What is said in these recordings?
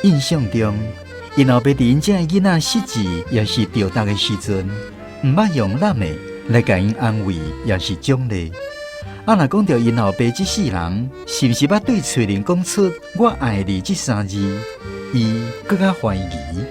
印象中，𪜶老爸佇𪜶遮的囡仔失智，抑是著搸的時陣，毋捌用攬的來共𪜶安慰，抑是獎勵。啊，若講著𪜶老爸這世人，是毋是捌對翠玲講出“我愛你”這三字，伊閣較懷疑。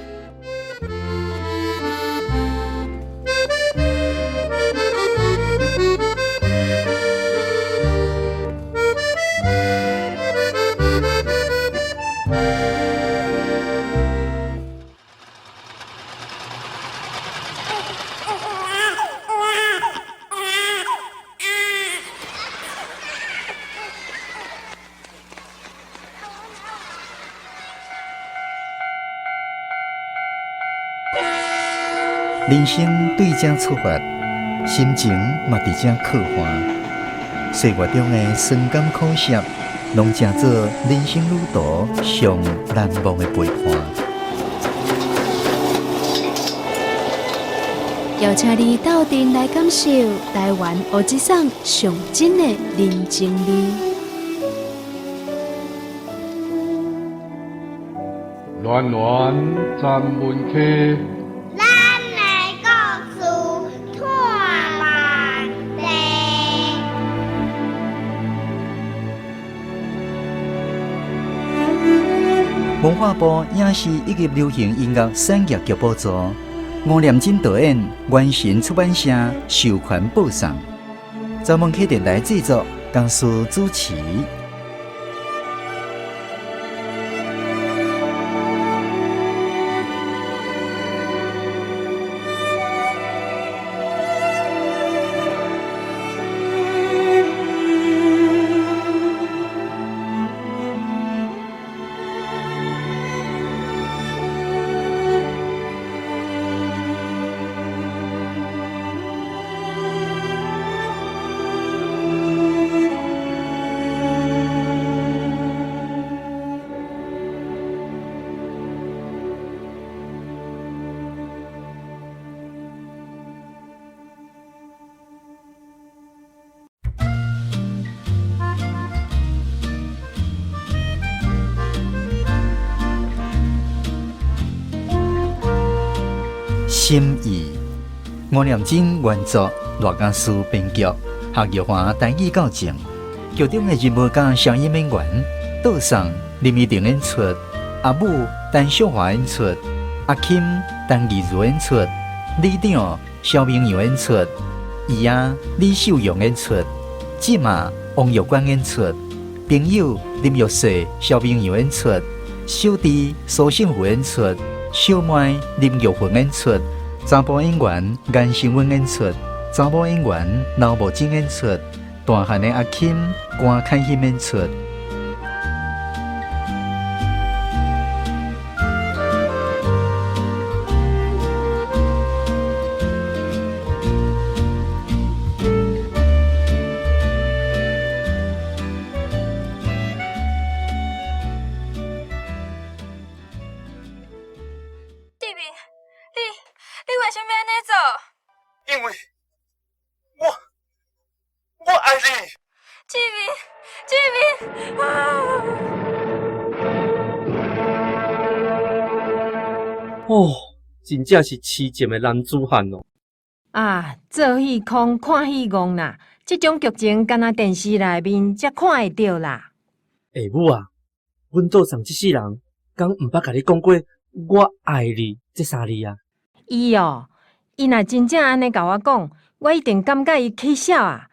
人生對這出發，心情嘛佇這刻畫。歲月中的酸甘苦澀，攏成做人生旅途上難忘的陪伴。邀請你鬥陣來感受台灣烏節送上真的人情味。暖暖站門溪。咱的故事托萬地。文化部影視以及流行音樂產業局補助，吳念真導演，元神出版社授權播送，查門溪電台製作，江蘇主持。心意，吳念真原作，賴家書編劇，夏玉華台語教正。劇中的人物佮聲音演員，杜送林依婷演出，阿母陳淑樺演出，阿金陳義如演出，里長蕭明陽演出，姨仔李秀容演出，姊仔王玉娟演出，朋友林玉雪、蕭明陽演出，小弟蘇勝福演出，小妹林玉芬演出，查埔演員顏勝文演出，查某演員劉慕貞演出，大漢的阿金郭凱欣演出。志明，你你為啥物按呢做？因為我我愛你。志明，志明啊！哦，真正是痴情的男子漢哦。啊，做戲空看戲戇啦，這種劇情敢若電視內面才看會著啦。欸母啊，阮杜送這世人，敢毋捌共你講過我愛你這三字啊？伊哦，伊若真正按呢共我講，我一定感覺伊起痟啊！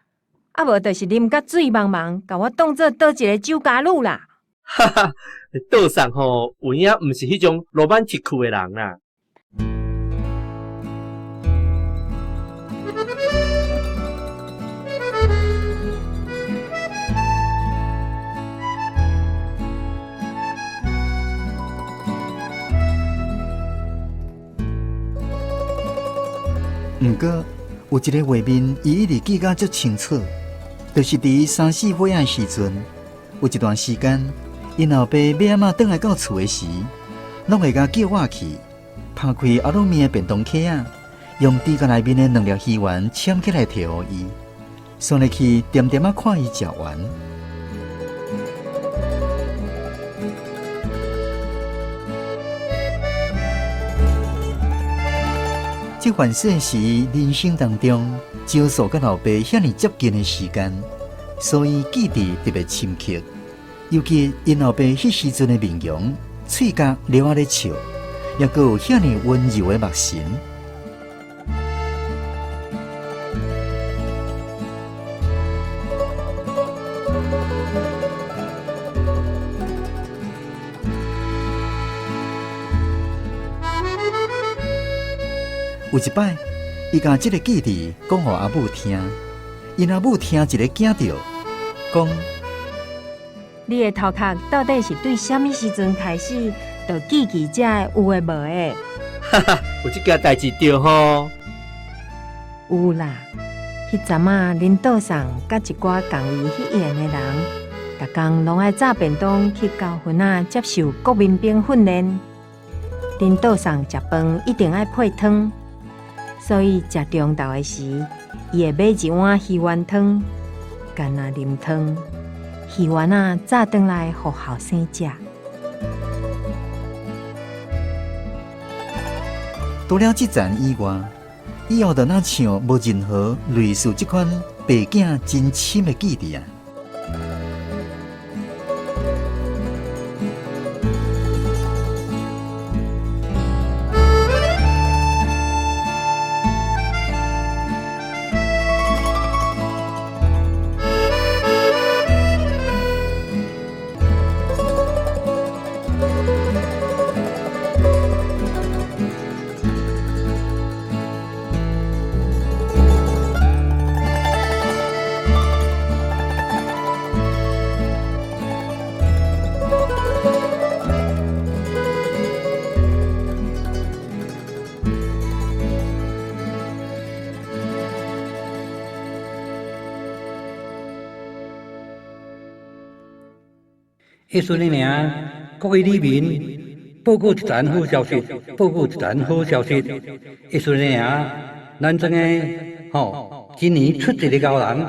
啊無就是啉甲醉茫茫，共我當做倒一个酒家女啦。哈哈，杜送吼，有影毋是彼種羅曼蒂克的人啦。毋過有一個畫面，伊一直記甲足清楚，就是佇三四歲仔時陣，有一段時間，𪜶老爸欲按怎轉來到厝的時，攏會共叫我去，拍開阿魯米的便當盒仔，用豬肝內面的兩粒魚丸攕起來提予伊，煞入去恬恬仔看伊食完。這凡說是伊人生當中少數佮老爸遐爾接近的時間，所以記憶特別深刻。尤其𪜶老爸彼時陣的面容、喙角咧仔咧笑，猶閣有遐爾溫柔的目神。有一擺，伊共這个記憶講予阿母聽，𪜶阿母聽一个驚著，講：你的頭殼到底是對啥物時陣開始就記起這个有的無的？哈哈，有這件代誌對吼？有啦，彼陣仔，恁桌上佮一寡仝伊彼緣的人，逐工攏愛紮便當去高分仔接受國民兵訓練。恁桌上食飯一定愛配湯，所以食中晝的時，伊會買一碗魚丸湯，干焦啉湯，魚丸仔紮轉來予後生食。除了這層以外，以後就若像無任何類似這款爸囝真深的記憶啊。彼阵的尔，各位里民报告一层好消息，报告一层好消息。彼阵的尔，咱庄的吼，今年出一个高人。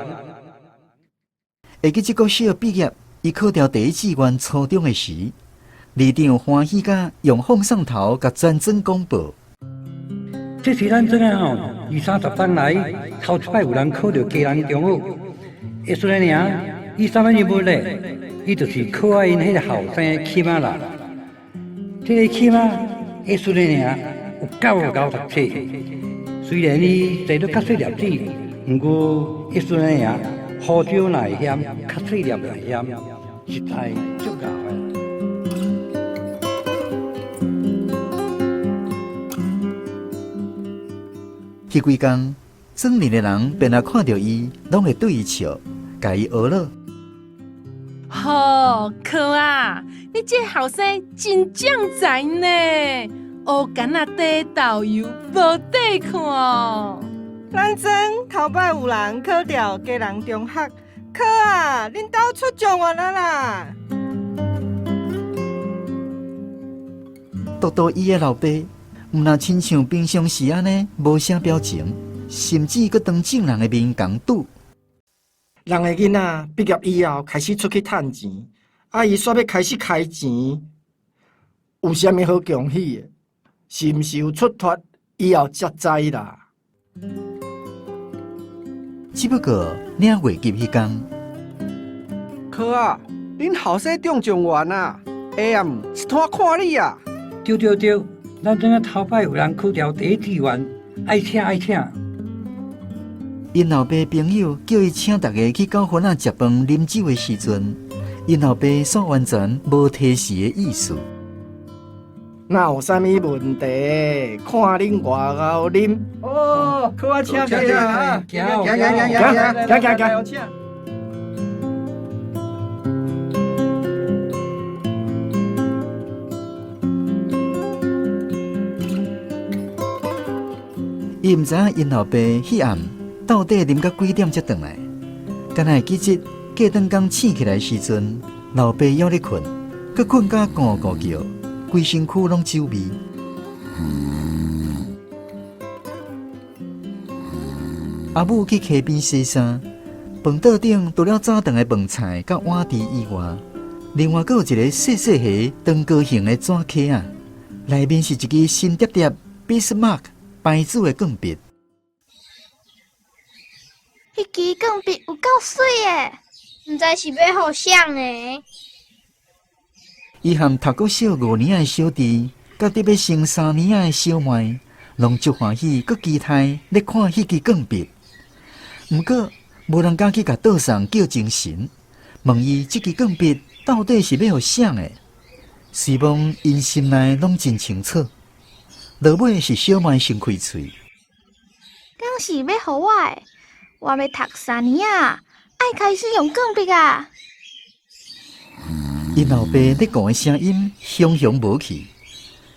会记這國小畢業，伊考著第一志願初中的時，里長歡喜甲用放送頭共全庄廣播。這是咱庄的吼，二三十冬來頭一擺有人考著基隆中學。彼陣的爾，伊啥物任務咧？伊就是考愛𪜶彼个後生起碼啦。這个起碼彼陣的爾有夠𠢕讀冊，雖然伊生得較細粒子，毋過彼陣的爾胡椒若會鹹，較細粒若會鹹，實在足𠢕的。彼幾工，庄裡的人便若看著伊，攏會對伊笑，共伊呵咾。吼，柯啊，你這後生真將才呢，烏矸仔地豆油無底看哦。咱庄頭擺有人考著基隆中學，柯啊，恁兜出狀元啊啦！獨獨伊的老爸，毋若親像平常時按呢，無啥表情，甚至閣當眾人的面共賭。人的囡仔畢業以後開始出去趁錢，啊，伊煞欲開始開錢，有啥物好恭喜的？是毋是有出脫以後才知啦？只不過領月金彼工，柯啊，恁後生中狀元啊，下暗一摊看你啊！對對對，咱莊仔頭擺有人考著第一志願，愛請愛請。𪜶老爸朋友叫伊請逐家去九份仔食飯啉酒的時陣，𪜶老爸煞完全無提示的意思。哪有啥物問題？看恁偌𠢕啉。哦，柯啊，請請請，行行行行行行行。伊毋知影𪜶老爸彼暗到底啉到幾點才轉來，敢若會記得過轉工醒起來時陣，老爸猶咧睏，閣睏甲咕咕叫，規身軀攏酒味。阿母去溪邊洗衫，飯桌頂除了早頓的飯菜佮碗箸以外，另外閣有一个細細个長高型的紙殼仔，內面是一支新疊疊 Bismarck 牌子的鋼筆。彼支鋼筆有夠媠的，毋知是欲予誰的。伊和讀國小五年的小弟，佮得欲升三年的小妹，攏足歡喜，閣期待咧看彼支鋼筆。毋過，無人敢去共倒送叫精神，問伊這支鋼筆到底是欲予誰的。雖罔𪜶心內攏真清楚，落尾是小妹先開喙。敢是欲予我的？我欲讀三年仔，愛開始用鋼筆啊！𪜶老爸咧講的聲音雄雄無去。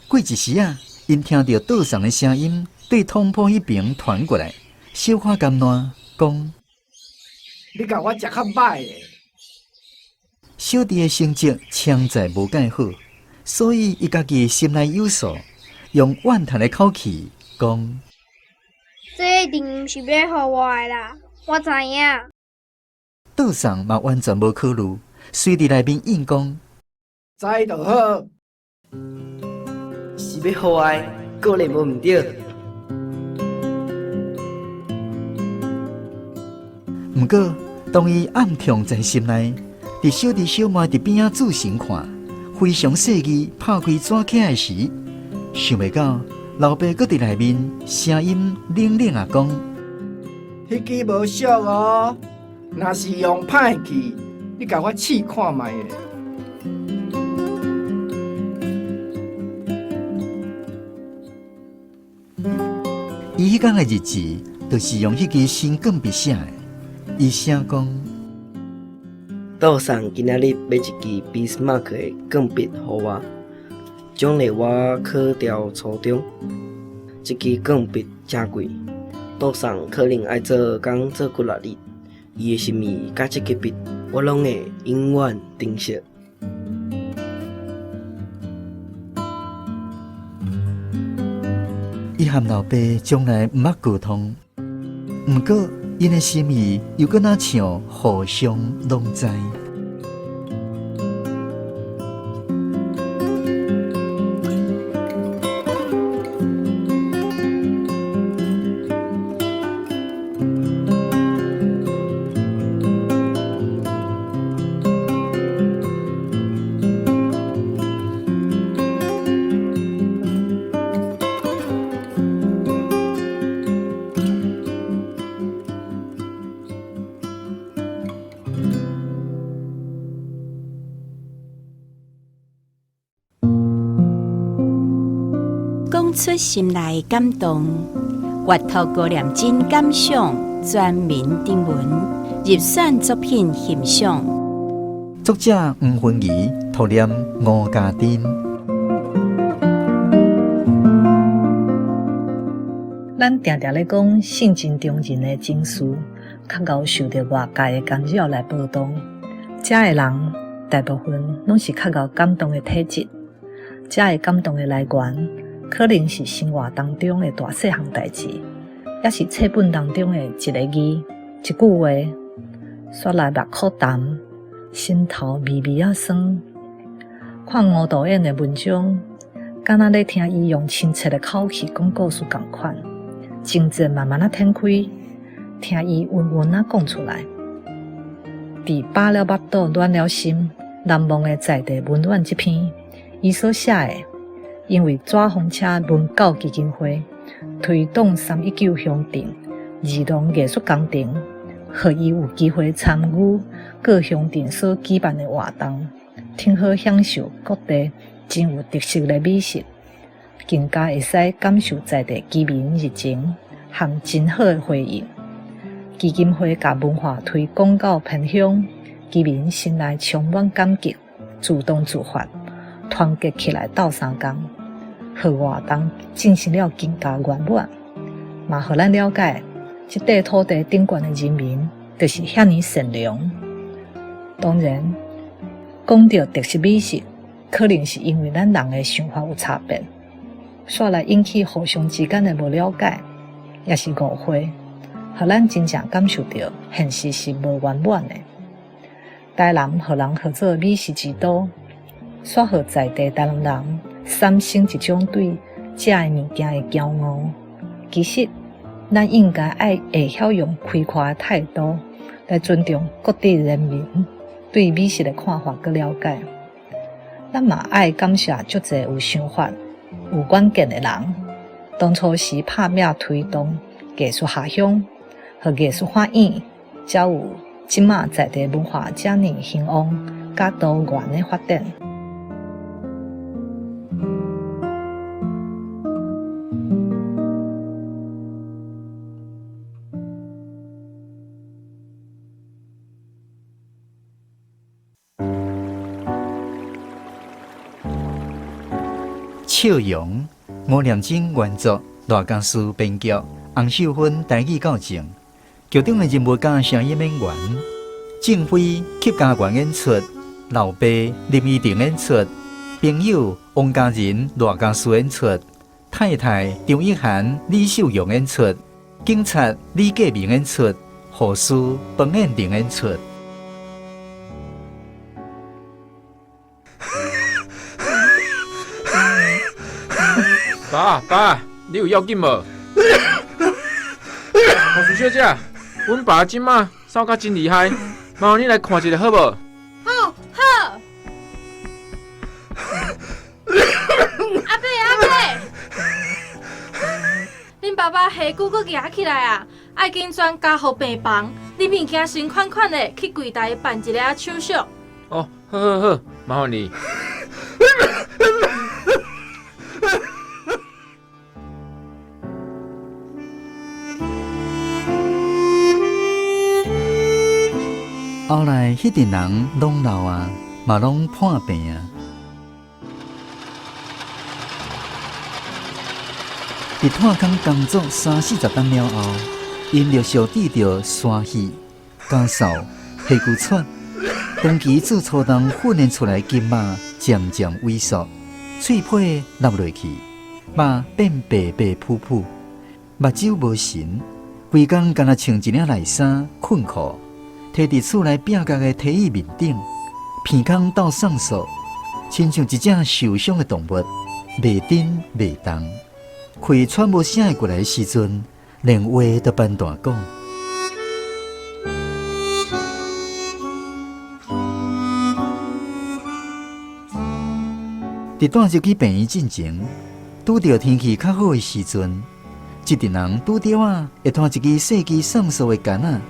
過一時仔，𪜶聽著倒送的聲音對通鋪彼爿傳過來，小可艱難講：你共我食較歹的。小弟的成績實在無蓋好，所以伊家己心內有數，用怨嘆的口氣講：這一定毋是欲予我的啦，我知影。倒送嘛完全無考慮，隨佇內面應講：知就好。是欲予我的，果然無毋著。毋過，當伊暗痛在心內，佇小弟小妹佇邊仔注神看，非常細膩拍開紙起來時，想袂到老爸閣佇內面，聲音冷冷仔講：彼支無俗哦，若是用歹去，你共我試看覓咧。伊彼工的日誌，就是用彼支新鋼筆寫的。伊寫講：倒送今仔日買一支 Bismarck 的鋼筆予我，獎勵我考著初中。這支鋼筆誠貴，倒送可能愛做工做幾若日。伊的心意佮這支筆，我攏會永遠珍惜。伊和老爸從來毋捌溝通，毋過𪜶的心意又閣若像互相攏知。講出心內感動，閱讀高念真感想，全民徵文入選作品欣賞。作者黃芬儀，圖念吳家珍。咱定定咧講性情中人的情緒，較𠢕受著外界的干擾來波動。遮的人大部分攏是較𠢕感動的體質，遮的感動的來源，可能是生活當中的大細項代誌，抑是冊本當中的一個字、一句話，煞來目眶澹，心頭微微仔酸。看吳導演的文章，敢若咧聽伊用親切的口氣講故事仝款，情節慢慢仔展開，聽伊溫溫仔講出來。佇飽了腹肚，暖了心，難忘的在地溫暖這篇，伊所寫的，因為紙風車文教基金會推動319鄉鎮兒童藝術工程，予伊有機會參與各鄉鎮所舉辦的活動，挺好享受各地真有特色的美食，更加會使感受在地居民熱情和真好的回應。基金會共文化推廣到偏鄉，居民心內充滿感激，主動自發，團結起來鬥相共，予活動進行了更加圓滿，嘛予咱了解，這塊土地頂懸的人民就是遐爾善良。當然，講著特色美食，可能是因為咱人的想法有差別，煞來引起互相之間的無了解，抑是誤會，予咱真正感受著現實是無圓滿的。台南予人號做美食之都，煞予在地台南人產生一種對食的物件的驕傲，其實，咱應該愛會曉用開闊的態度來尊重各地人民對美食的看法佮了解。咱嘛愛感謝足濟有想法、有遠見的人，當初時拍拚推動藝術下鄉和藝術發展，才有這馬在地文化遮爾興旺佮多元的發展。笑容，吳念真原作，賴家思編劇，洪秀芬台語教正，劇中的人物佮聲音演員，鄭飛、客家元演出，老爸林依婷演出，朋友王嘉仁、賴家思演出，太太張一涵、李秀容演出，警察李繼明演出，護士彭燕婷演出。爸爸，你有要紧无？护士小姐，阮爸这马嗽甲真厉害，麻烦你来看一下好无？好，好。阿伯阿伯，恁爸爸下骨阁举起来啊，爱紧转加护病房，你物件先款款的去柜台办一下手续。哦，好好好，麻烦你。後來，彼陣人攏老啊，嘛攏破病啊。佇炭坑工作三四十冬了後，𪜶陸續得著痧氣、咳嗽、氣骨喘，長期做粗重訓練出來筋肉漸漸萎縮，喙皮落落去，肉變白白浡浡，目睭無神，規工敢若穿一領內衫困褲。提佇厝內壁角的提椅面頂，鼻空鬥送索，親像一隻受傷的動物，袂振袂動。氣喘無聲會過來的時陣，連話都變大講。佇帶入去病院進前，拄著天氣較好的時陣，這陣人拄著啊，會拖一支細支送索的桿仔。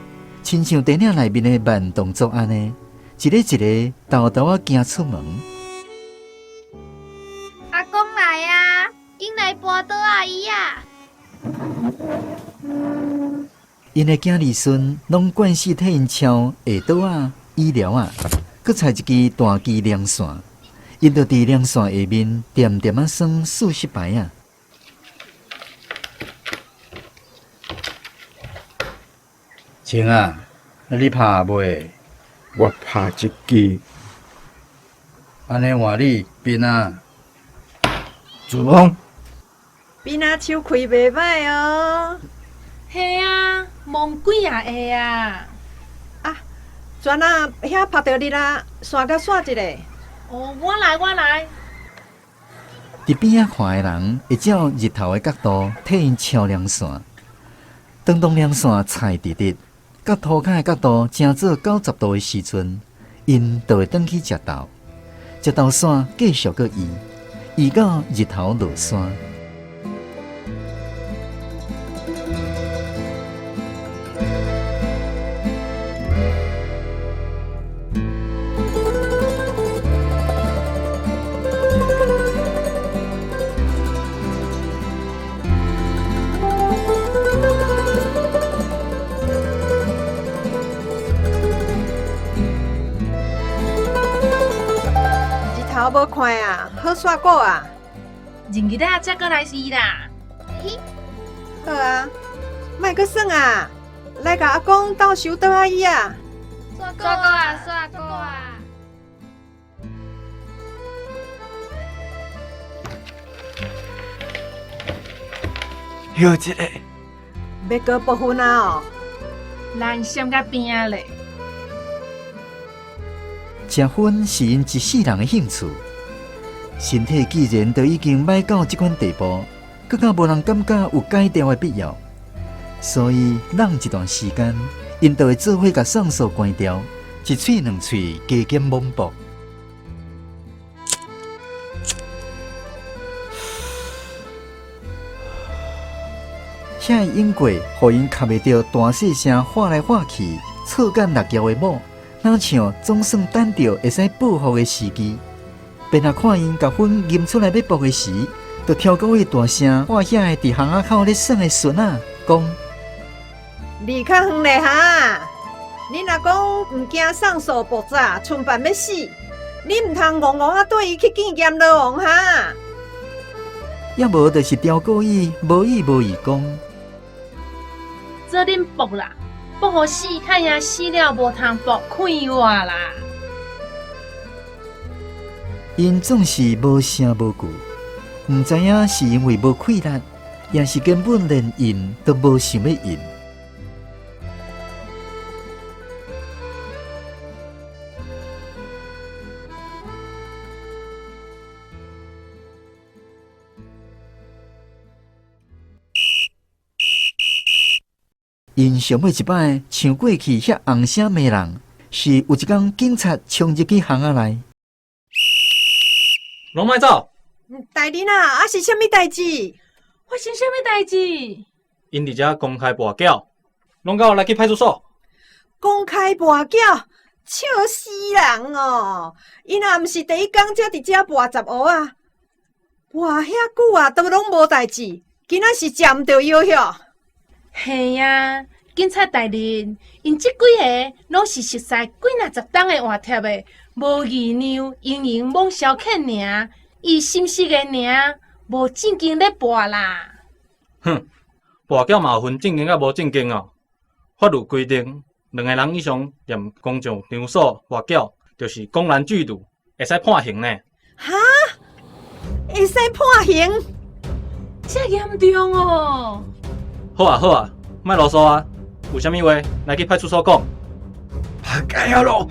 親像電影內面的慢動作按呢，一个一个沓沓仔行出門。阿公來啊，緊來搬桌仔椅仔。𪜶的囝兒孫攏慣勢替𪜶敲下桌仔、椅料仔，閣插一支大支涼線，𪜶就佇涼線下面恬恬仔耍數十牌仔。晴啊，你拍未？我拍一支。按呢换你變啊。主公。變仔手開袂歹哦。嘿啊，摸幾仔下啊。啊，船仔遐拍著你啦，線佮煞一下。哦，我來，我來。佇邊仔看的人會照日頭的角度替𪜶敲涼線，當當涼線菜直直。佮塗跤的角度成做90度的時陣，𪜶就會轉去食豆，食豆線繼續閣移，移到日頭落山。頭無看啊，好煞果啊！認日仔才閣來試啦。好啊，莫閣耍啊！來共阿公鬥收桌仔椅仔。煞果啊，煞果啊！歇一下。欲閣撥粉仔哦。咱閃甲邊仔咧。食薰是𪜶一世人的興趣。身體既然都已經歹到這款地步，閣較無人感覺有改掉的必要，所以挵一段時間，𪜶就會做伙共送素關掉，一喙兩喙加減猛搏。遐個湧過，予𪜶吸袂著大細聲喊來喊去、錯間六蟯的某，若像總算等著會使報復的時機，便若看𪜶共薰吟出來欲搏的時，就超過伊大聲喊遐個佇巷仔口咧耍的孫仔，講：離較遠咧哈！你若講毋驚送素爆炸，賰辦欲死，你毋通戇戇仔綴伊去見閻羅王哈！抑無就是刁故意無意無意講。做恁搏啦，搏予死，較贏死了無通搏，快活啦！𪜶總是無聲無句，毋知影是因為無氣力，抑是根本連應都無想欲應。𪜶上尾一擺像過去遐紅聲罵人，是有一工警察衝入去巷仔內。攏莫走！大人啊，啊是啥物代志？發生啥物代志？𪜶佇遮公開跋筊，攏共我來去派出所。公開跋筊，笑死人哦！𪜶也毋是第一工才佇遮跋雜烏仔，跋遐久啊，都攏無代誌，今仔是食毋著藥許？嘿啊，警察大人，𪜶這幾个攏是熟似幾若十冬的活貼的，無議量，閒閒罔消遣爾，伊心實的爾，無正經咧跋啦。哼，跋筊嘛有分正經佮無正經哦。法律規定，兩個人以上踮公眾場所跋筊，就是公然聚賭，會使判刑呢。哈？會使判刑？遮嚴重哦！好啊好啊，莫囉嗦啊！有啥物話來去派出所講。改好咯。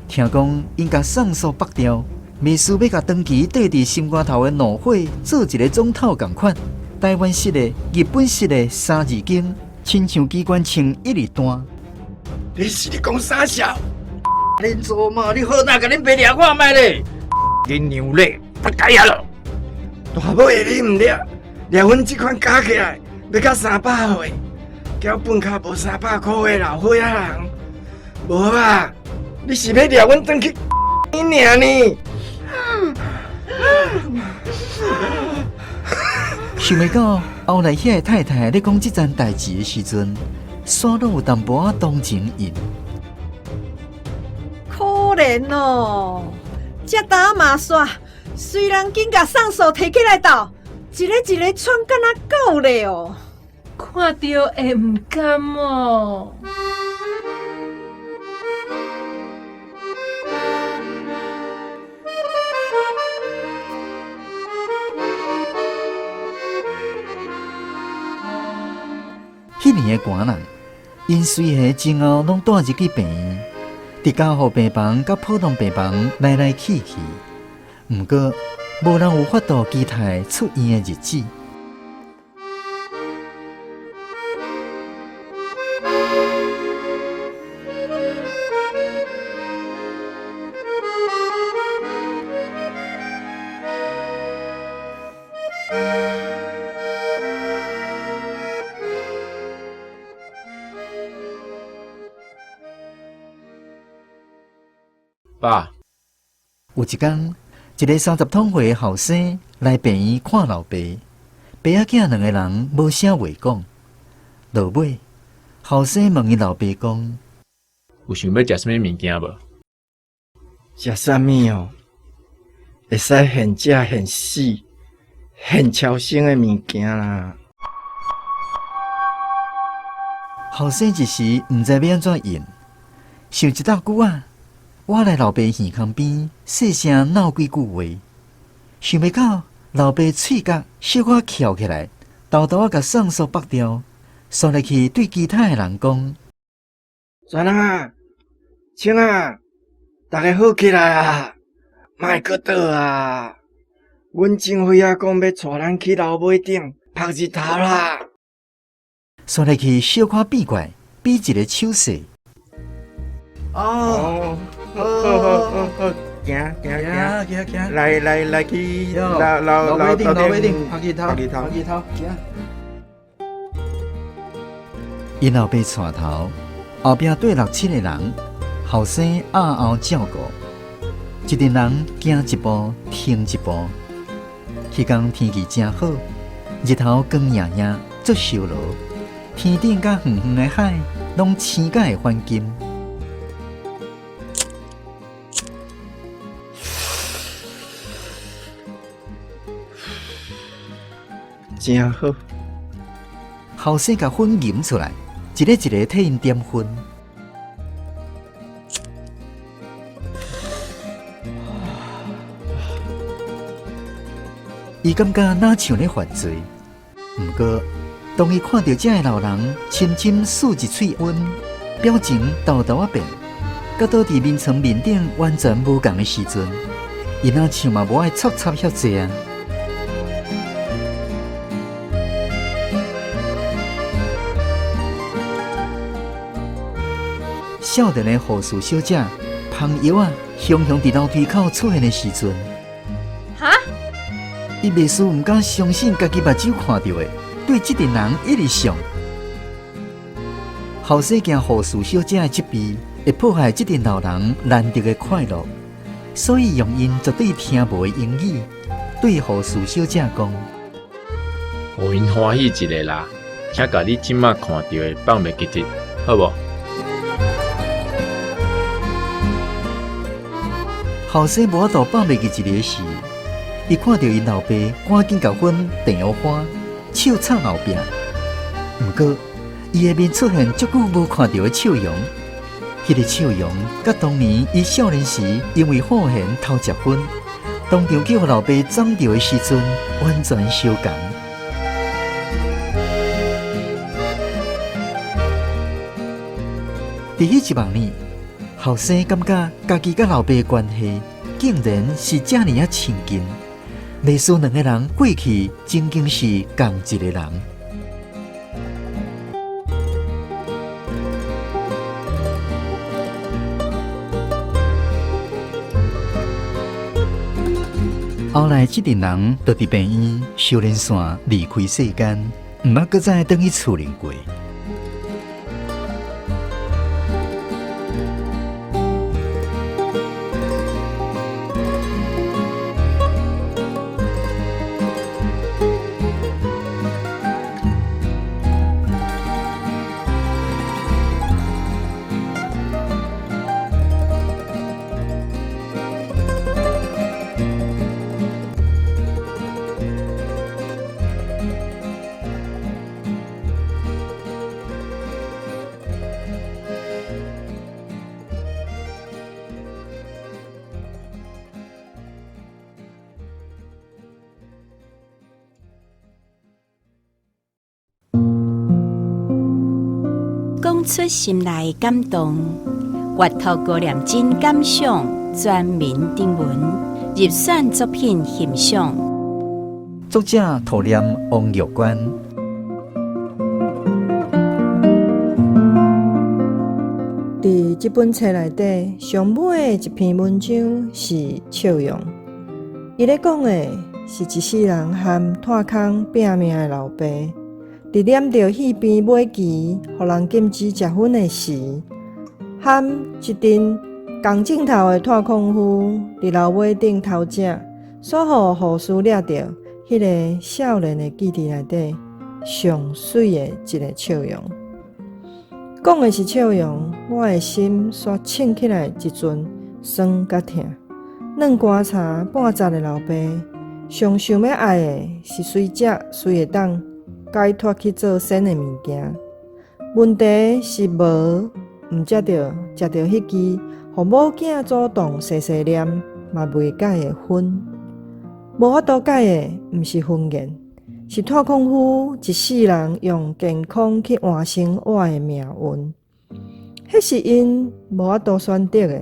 聽講𪜶共送素縛掉，未輸欲共長期綴佇心肝頭的怒火做一个總統仝款。台灣式的、日本式的三字經，親像機關槍一直彈。你是咧講啥潲？恁祖母，你好哪共恁爸掠看覓咧？恁娘咧，不改啊咯！大尾的你毋掠，掠阮這款加起來欲到300歲，交笨跤無300箍的老歲仔人，無啊！你是欲掠阮轉去你娘呢？想袂到後來遐个太太咧講這層代誌的時陣，煞攏有淡薄仔同情𪜶。可憐哦，這擔嘛煞，隨人緊共送素提起來鬥，一个一个喘敢若狗咧哦。看著會毋甘哦。彼年的寒人，𪜶隨個前後攏帶入去病院，佇加護病房佮普通病房來來去去，毋過無人有法度期待出院的日子。爸，有一工，一个30通歲的後生來病院看老爸，爸仔囝兩个人無啥話講。落尾，後生問伊老爸講：有想欲食啥物物件無？食啥物哦？會使現食現死、現超生的物件啦。後生一時毋知欲按怎應，想一搭久仔，倚來老爸耳孔邊細聲鬧幾句話，想袂到老爸喙角小可翹起來，偷偷仔共送素縛掉，煞入去對其他的人講：全人啊，青啊，逐家好起來啊，莫閣倒啊！阮正辉仔讲欲带咱去楼尾顶曝日头啦。煞来去小可变怪，比一个手势。哦，好好好好，行行行行行，来来来去楼楼楼尾顶楼尾顶，曝日头，曝日头，曝日头，行。𪜶老爸带头，后壁缀六七个人，后生押后照顾。一阵人行一步，停一步。彼工天气真好，日头光熠熠，足烧炉。天顶佮远远的海，拢青甲会反金。真好。后生共粉吟出来，一个一个替𪜶点薰。伊感觉若像咧犯罪，毋过当伊看著遮个老人深深吸一喙薰，表情沓沓仔变，佮倒佇眠床面顶完全无仝的时阵，伊若像嘛无爱插插遐济啊。少年的护士小姐捧药仔，雄雄伫楼梯口出现的时阵，哈？伊袂输毋敢相信家己目睭看著的，对这阵人一直想。后生惊护士小姐的责备会破坏这阵老人难得的快乐，所以用𪜶绝对听无的英语对护士小姐讲：予𪜶欢喜一下啦，请共你这马看著的放袂记得，好无？后生无法度放袂记一个时，伊看著𪜶老爸赶紧共粉递予花，手插后壁。毋过，伊的面出现足久无看著的笑容，彼个笑容，佮当年伊少年时因为好闲偷食薰，当场叫老爸脏著的时阵，完全相仝。伫彼一梦里，后生感觉家己佮老爸的关系，竟然是遮尔仔亲近。袂输两个人过去曾经是仝一个人。后来，这阵人就伫病院修炼线离开世间，毋捌阁再转去厝里过。讲出心内感动，阅读高念真感想，全民征文入选作品欣赏。作者涂念王玉娟。伫这本册内底，上尾一篇文章是笑容。伊咧讲的是一世人和炭空拼命的老爸，伫染著戏边尾期，予人禁止食薰的时，和一阵仝镜头的炭矿夫伫楼尾顶偷食，煞予护士掠著彼个少年的记忆内底上媠的一个笑容。讲的是笑容，我的心煞衝起来一阵酸佮疼。软棺柴半扎的老爸，上想欲爱的是随食随会当解脱去做仙的物件。问题是无，毋才著食著彼支予某囝主动细细念嘛袂改的薰。无法度改的，毋是婚言，是炭矿夫一世人用健康去换生活的命运。彼是𪜶无法度选择的，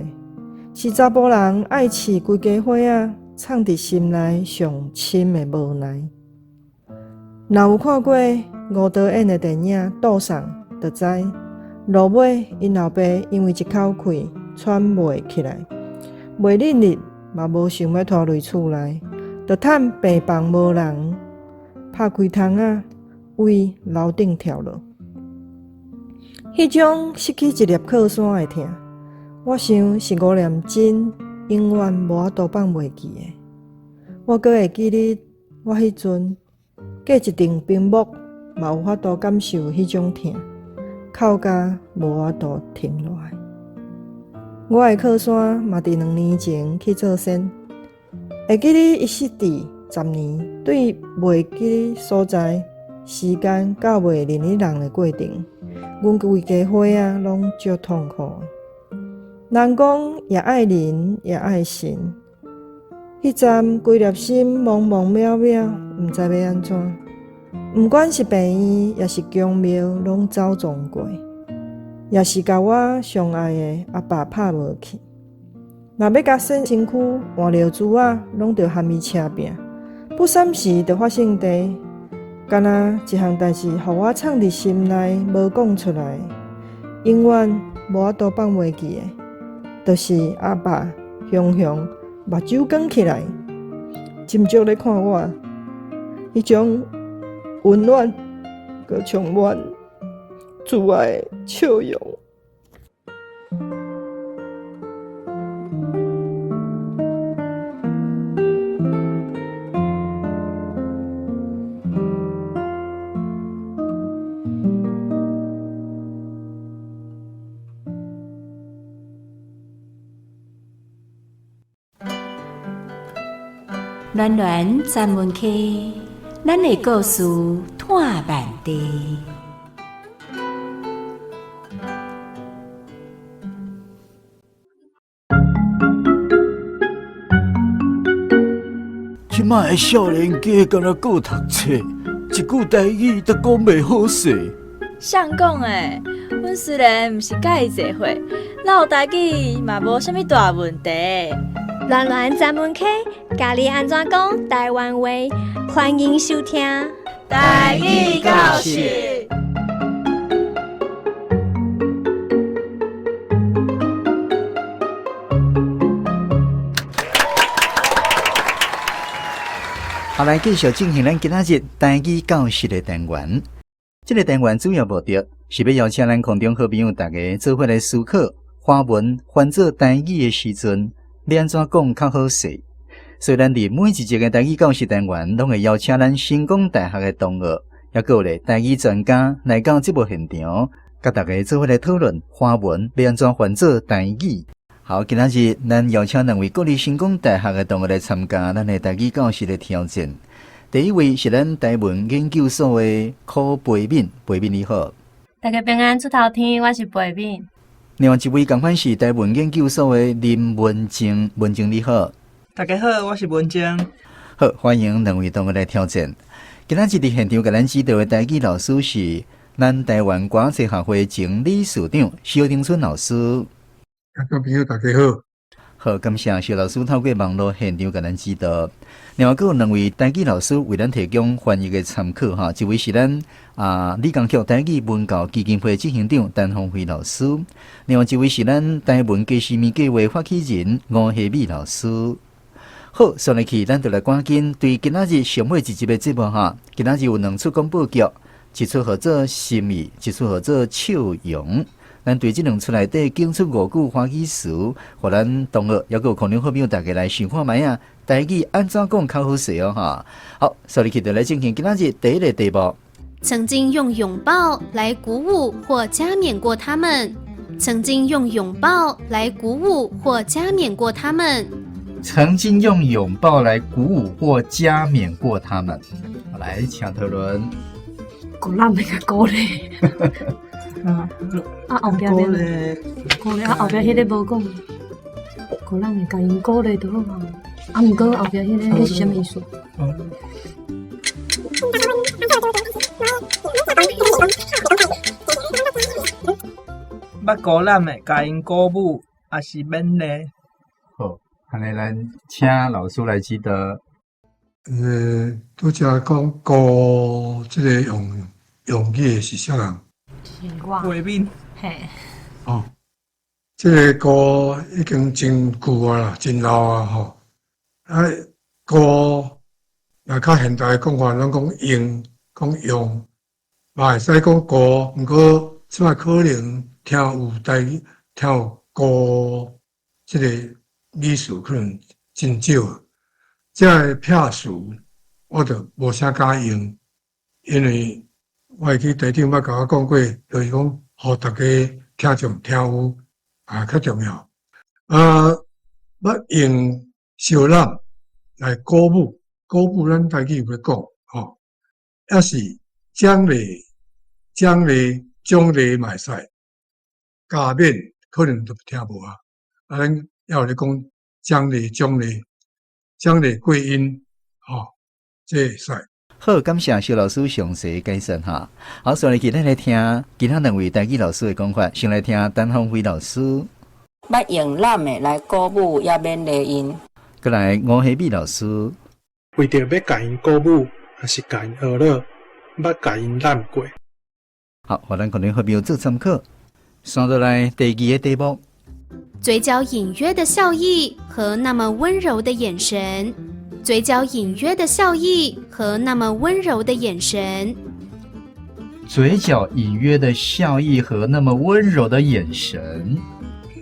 是查埔人爱饲规家伙仔，藏佇心內上深的無奈。若有看過吳導演的電影《賭送》，就知落尾𪜶老爸因為一口氣喘袂起來，袂忍力嘛無想欲拖入厝內，就趁病房無人，拍開窗仔為樓頂跳落。彼種失去一粒靠山的疼，我想是吳念真永遠無法度放袂記的。我閣會記得我彼陣隔一陣屏幕嘛有法度感受彼種疼，哭甲無法度停落來。我的靠山嘛佇2年前去做仙，會記得伊失智10年，對袂記得所在、時間佮袂認得人的過程，阮規家伙仔攏足痛苦。人講也愛人也愛神，彼陣規粒心茫茫渺渺，毋知欲按怎。毋管是病院，抑是宮廟，攏走撞過，也是共我上愛的阿爸拍無去。若欲共洗身軀換尿珠仔，攏著含伊車拚，不三時就發生地，敢若一項代誌，予我藏佇心內無講出來，永遠無法度放袂記的，就是阿爸雄雄目睭捲起來，斟酌咧看我，彼種溫暖閣充滿慈愛的笑容。暖暖专门溪，咱的故事湠万地。這擺的少年家敢若顧讀冊，一句台語都講袂好勢。誰講的？阮雖然毋是佮伊濟歲，落台語嘛無啥物大問題。暖暖專門溪，教你按怎講台灣話，歡迎收聽。台語教室。好，來繼續進行咱今仔日台語教室的單元。這個單元主要目的是欲邀請咱空中好朋友大家做伙來思考，華文翻做台語的時陣，欲按怎講較好勢？所以，咱佇每一集的台語教室單元，攏會邀請咱成功大學的同學，抑閣有咧台語專家來到節目現場，佮大家做伙來討論華文欲按怎翻做台語。好，今仔日咱邀請兩位國立成功大學的同學來參加咱的台語教室的挑戰。第一位是咱台文研究所的柯培敏，培敏你好。大家平安，出頭天，我是培敏。另外一位仝款是台文研究所的林文靜，文靜你好。大家好，我是文靜。好，歡迎兩位同學來挑戰。今仔日佇現場共咱指導的台語老師是咱台灣歌仔戲學會前理事長蕭廷春老師。聽眾朋友，大家好。好，感謝蕭老師透過網路現場共咱指導。另外，閣有兩位台語老師為咱提供翻譯的參考哈。一位是咱李江菊台語文教基金會執行長陳鳳飛老師，另外一位是咱台文家私物計畫發起人吳希美老師。好，煞落去，咱就來趕緊對今仔日上尾一集的節目哈。今仔日有兩齣廣播劇，一齣號做心意，一齣號做笑容。咱對這兩齣內底揀出五句華語詞，予咱同學抑閣有可能好朋友大家來想看覓啊？台語按怎講較好勢哦？哈！好，煞落去就來進行今仔日第一个題目。曾經用擁抱來鼓舞或加冕過他們。曾經用擁抱來鼓舞或加冕過他們。曾經用擁抱來鼓舞或加冕過他們。來，請討論。鼓勵咪個鼓勵。啊，後壁咧，鼓勵啊，後壁彼个無講，鼓勵咪共𪜶鼓勵就好啊。啊，毋過後壁彼个，彼是啥物意思？捌鼓勵的，共𪜶鼓舞，抑是勉勵。好，按呢，咱請老師來指導。拄才講鼓這个用用語的是啥人？是我。畫面。嘿。哦，這个鼓已經真舊啊啦，真老啊吼。啊，鼓若較現代講法，攏講用，講用，嘛會使講鼓，毋過這擺可能聽有台語，聽有鼓這个意思可能真少。這个撇詞我就無啥敢用，因為我會記台長捌共我講過，就是講，予大家聽眾聽有啊較重要。啊，捌用相攬來鼓舞，鼓舞咱台語有咧講，吼，抑是獎勵、獎勵、獎勵嘛會使，加勉可能就聽無啊。啊，咱猶有咧講獎勵、獎勵、獎勵過音，吼，這會使。好，感謝蕭老師詳細解釋哈。好，所以今咱來聽其他兩位台語老師的講法，先來聽陳芳輝老師。捌用攬的來鼓舞，也勉勵𪜶。過來吳希美老師。為著欲共𪜶鼓舞，抑是共𪜶呵咾，捌共𪜶攬過。好，予咱可能好朋友做參考。刷落來第二個題目。嘴角隱約的笑意和那麼溫柔的眼神，嘴角隱約的笑意和那麼溫柔的眼神。嘴角隱約的笑意和那麼溫柔的眼神。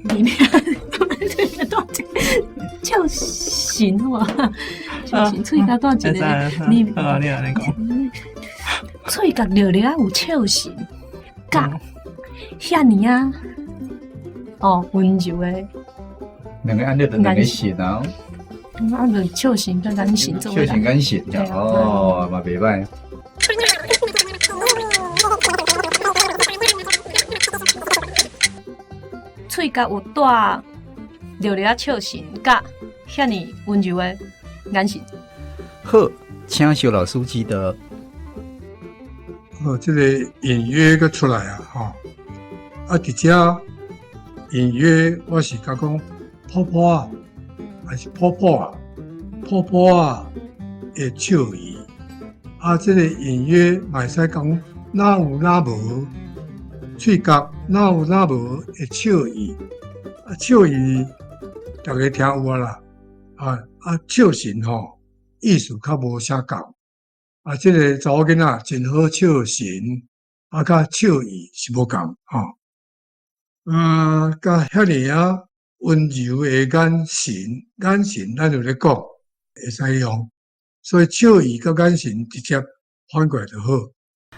裡面笑神哇，笑神，喙角帶一个，你好，你按呢講。喙角著著仔有笑神，佮遐爾仔哦溫柔的。兩个按呢就兩个神啊。啊，就笑神佮眼神做。笑神眼神，哦，嘛袂䆀。喙角有帶著著仔笑神，佮遐爾溫柔的眼神。好，請蕭老師指導。哦，這个隱約閣出來啊，吼！啊，佇遮隱約，我是共講婆婆啊，還是婆婆啊，婆婆啊的笑意。啊，這个隱約嘛會使講哪有哪無，喙角哪有哪無的笑意。啊，笑意逐家聽有啊啦。啊啊，笑神吼，意思較無啥仝。啊，這个查某囡仔真好笑神，啊，佮笑意是無仝吼。啊，佮遐爾仔溫柔的眼神，眼神咱有咧講，會使用，所以笑意佮眼神直接反過來就好。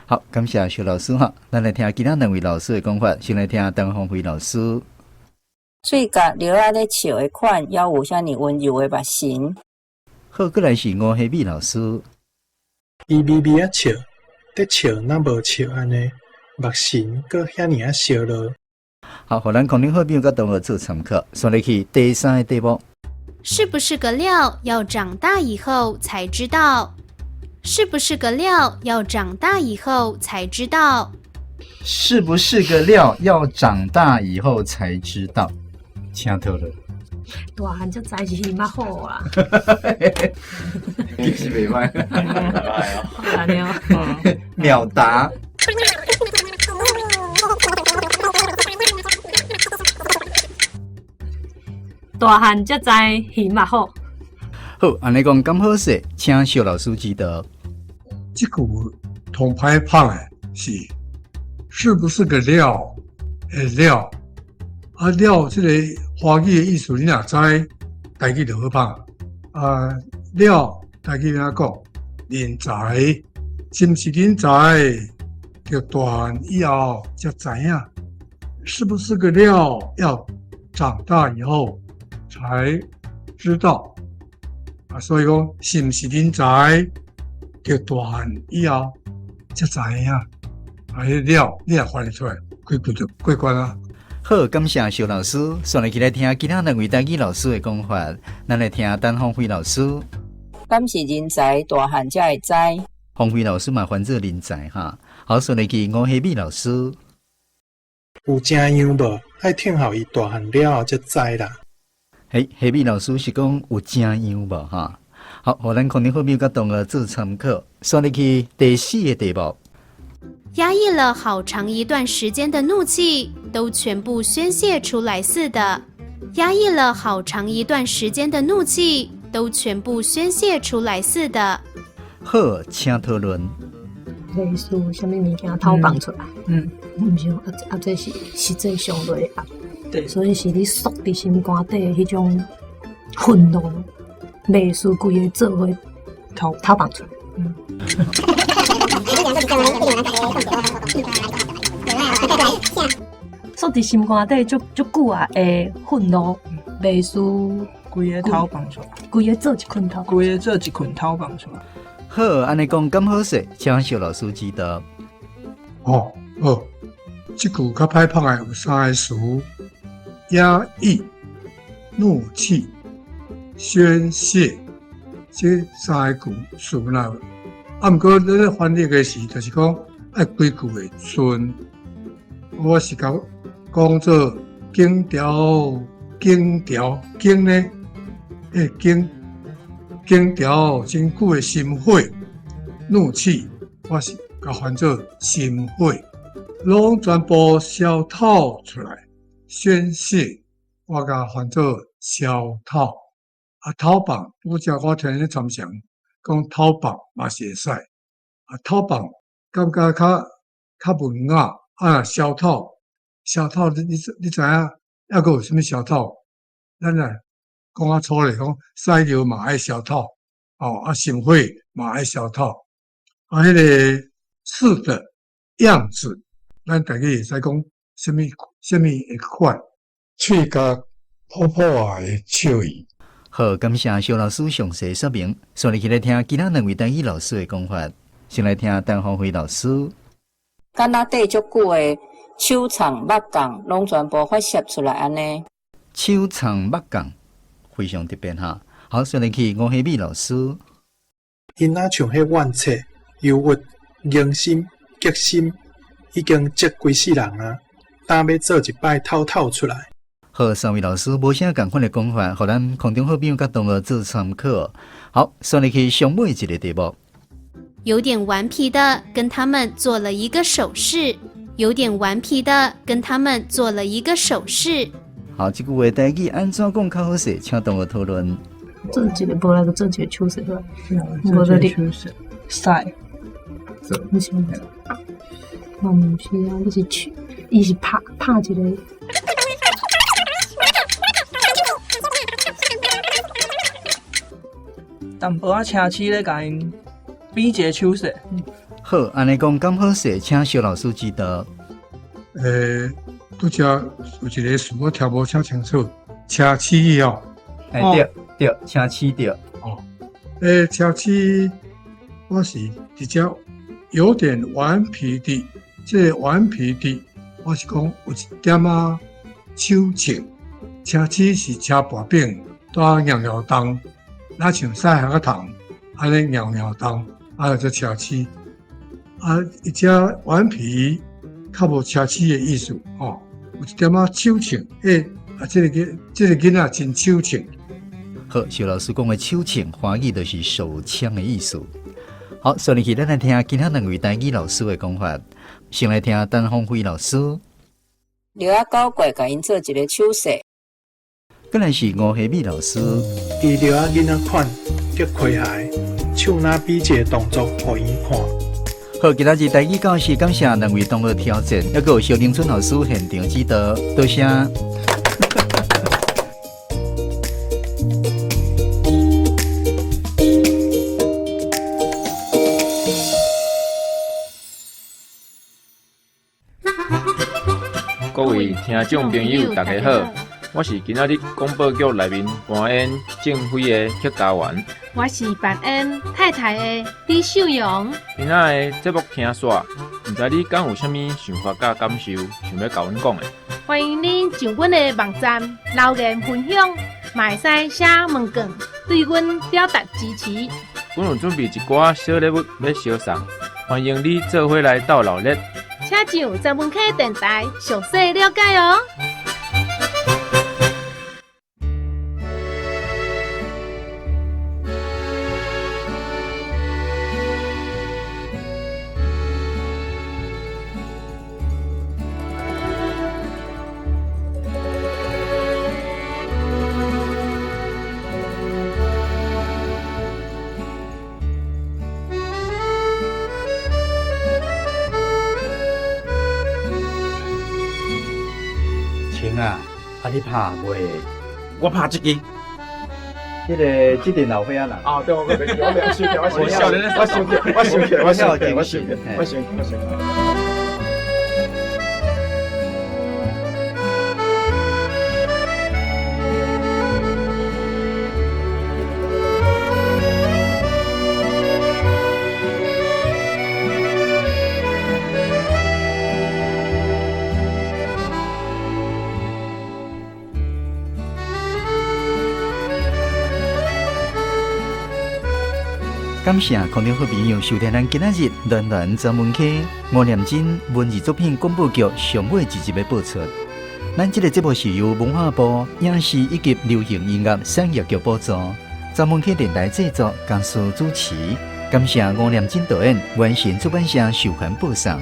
好，感謝蕭老師哈，咱來聽其他兩位老師的講法，先來聽陳芳輝老師。喙角著仔咧笑的款，猶有遐爾溫柔的目神。好，過來是吳希美老師。伊微微仔笑，咧笑若無笑按呢，目神閣遐爾仔燒熱。好，予咱空中好朋友佮同學做參考。刷入去第三个題目。是不是個料？要長大以後才知道。是不是個料？要長大以後才知道。是不是個料？要長大以後才知道。請討論。大漢才知是魚目好啊。其實袂䆀。按呢哦。秒答。大漢才知魚目好。好，按呢講敢好勢，請蕭老師指導。這句通歹拍的是，是不是個料？的料啊料，這個華語的意思你若知，台語就好拍。啊料，台語按怎講？人才，是毋是人才？著大漢以後才知影，是不是個料？要長大以後才知道。啊，所以講，是毋是人才？著大漢以後才知影。啊，彼料你若翻譯出來，幾句就過關啊。好，感謝蕭老師。煞來去來聽其他兩位台語老師的講法，咱來聽陳芳輝老師。敢是人才大漢才會知？芳輝老師嘛，翻做人才哈。好，煞來去吳希美老師。有正樣無？愛聽候伊大漢了後才知啦。嘿，夏美老師是講有正樣無哈？好，予咱空中好朋友佮同學做參考。煞入去第四个題目。壓抑了好長一段時間的怒氣，都全部宣洩出來似的。壓抑了好長一段時間的怒氣，都全部宣洩出來似的。好，請討論。類似啥物物件偷放出來？毋是，啊啊，這是實際上落的壓，對，所以是你縮佇心肝底的彼種憤怒，袂輸規个做伙偷偷放出來。縮佇心肝底足足久啊的憤怒，袂輸規个偷放出來，規个做一捆偷，規个做一捆偷放出來。好，按呢講敢好勢，請蕭老師指導。哦，好，這句較歹拍的有三個詞：壓抑、怒氣、宣洩，這三个句詞啦。啊，毋過咱咧翻譯的時，就是講愛規句會順。我是講講做經條、經條、經呢？欸，經。經條真久的心火、怒氣，我是共翻做心火，攏全部消透出來宣洩，我共翻做消透。啊，偷放，拄才我聽你參詳講偷放嘛是會使。啊，偷放感覺較較文雅，啊，消透，消透，你你你知影猶閣有啥物消透？咱來。講較粗咧，講屎尿嘛愛消透，哦，啊，心火嘛愛消透，啊，彼個似的樣子，咱大家會使講啥物啥物的款，喙角噗噗仔的笑意。好，感謝蕭老師詳細說明。煞入去來聽其他兩位台語老師的講法。先來聽陳芳輝老師。敢若綴足久的手藏目共，攏全部發洩出來按呢。手藏目共。非常特別哈，好，煞入去吳希美老師。𪜶若像彼怨切、憂鬱、凝心、激心，已經積規世人啊，焦欲做一擺透透出來。好，三位老師無啥仝款的講法，予咱空中好朋友佮同學做參考。好，煞入去上尾一个題目。有點頑皮的跟他們做了一個手勢，有點頑皮的跟他們做了一個手勢。好，這句話台語按怎講較好勢？請同學討論。做一个無來就做一个手勢出來，無做一個手勢，使。毋是，嘛毋是啊，你是手，伊是拍拍一个。淡薄仔奢侈咧，共𪜶比一个手勢。好，按呢講敢好勢，請蕭老師指導。拄才有一个詞我聽無遮清楚，奢侈哦。欸，對對，奢侈對。哦，欸，奢侈，我是直接有點頑皮的，這個頑皮的，我是講有一點仔手笑。奢侈是車薄餅，帶硬硬重，若像屎殼仔糖，按呢硬硬重，啊就奢侈。啊，伊這頑皮較無奢侈的意思，吼。有一點仔手笑，欸，啊，這个囡，這个囡仔真手笑。好，蕭老師講的手笑，華語就是手槍的意思。好，煞入去咱來聽其他兩位台語老師的講法。先來聽陳芳輝老師。尿仔狗過來共𪜶做一个手勢。過來是吳希美老師。伊尿仔囡仔款，激詼諧，手若比一个動作予𪜶看。好，今仔日台語教室感謝兩位同學挑戰，猶閣有蕭玲春老師現場指導，多謝。各位聽眾朋友，大家好，我是今仔日廣播劇內面扮演鄭輝的客家員。我是扮演太太的李秀蓉。今仔的節目聽煞，毋知你敢有啥物想法佮感受，想欲共阮講的？歡迎恁上阮的網站留言分享，嘛會使寫問卷對阮表達支持。阮有準備一寡小禮物欲相送，歡迎你做伙來鬥鬧熱。請上曾文溪電台詳細了解哦。你拍袂？我拍這支。這个這阵老歲仔人。啊，對，我我我想起，我想起，我想起，我想起，我想起，我想起，我想起，我想起。感谢空中好朋友收听咱今仔日暖暖专门溪吴念真文字作品广播剧上尾一集的播出。咱这个节目是由文化部影视以及流行音乐产业局补助，专门溪电台制作，江苏主持。感谢吴念真导演，完成出版社授权播送。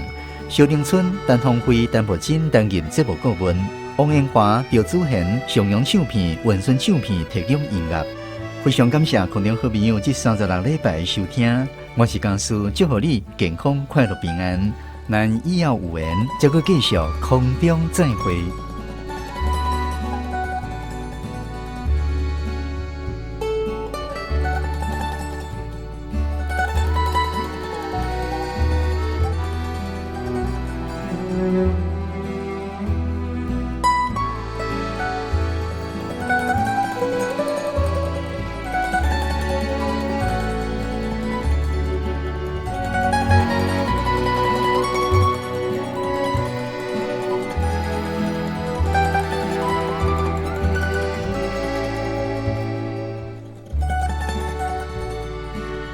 小林村陈鸿辉、陈木真担任节目顾问，王英华、赵子贤、上扬唱片、文孙唱片提供音乐。非常感谢空中好朋友这36礼拜的收听，我是江师，祝福你健康、快乐、平安。咱以后有缘，再阁继续空中再会。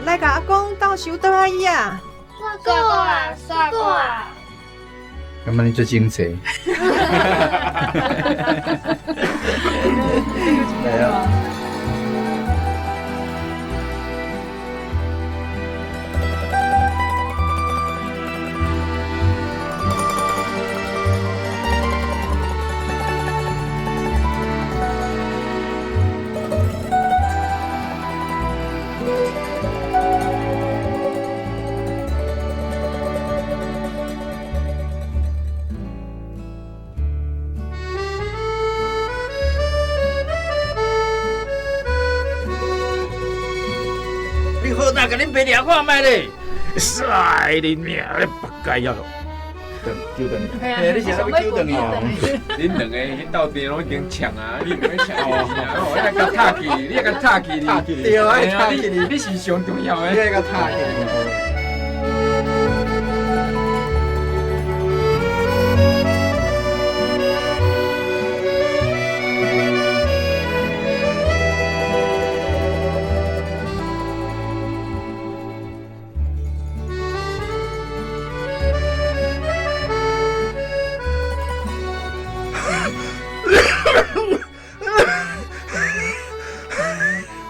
来共阿公斗收桌仔椅啊！煞过啊，煞过啊！感觉你做整齐。来啊！你好大共恁爸掠看觅咧，屎你命咧，白该啊！纠转，嘿，你是啥物纠转去？恁两个去斗阵拢已经抢啊，你两个抢啊，我爱共塔去，你爱共塔去，对，爱塔去，你是上重要的，你爱共塔去。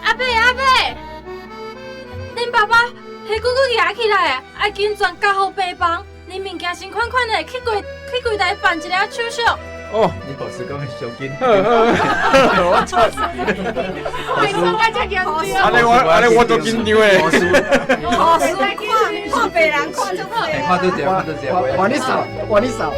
阿伯阿伯，恁爸爸彼久阁举起来，爱紧转交予病房，恁物件先款款的去柜台办一下手续。哦，你护士讲的上紧。我操！按呢我都紧张的。护士看看病人看足好。看倒一个，看倒一个。换你扫，换你扫。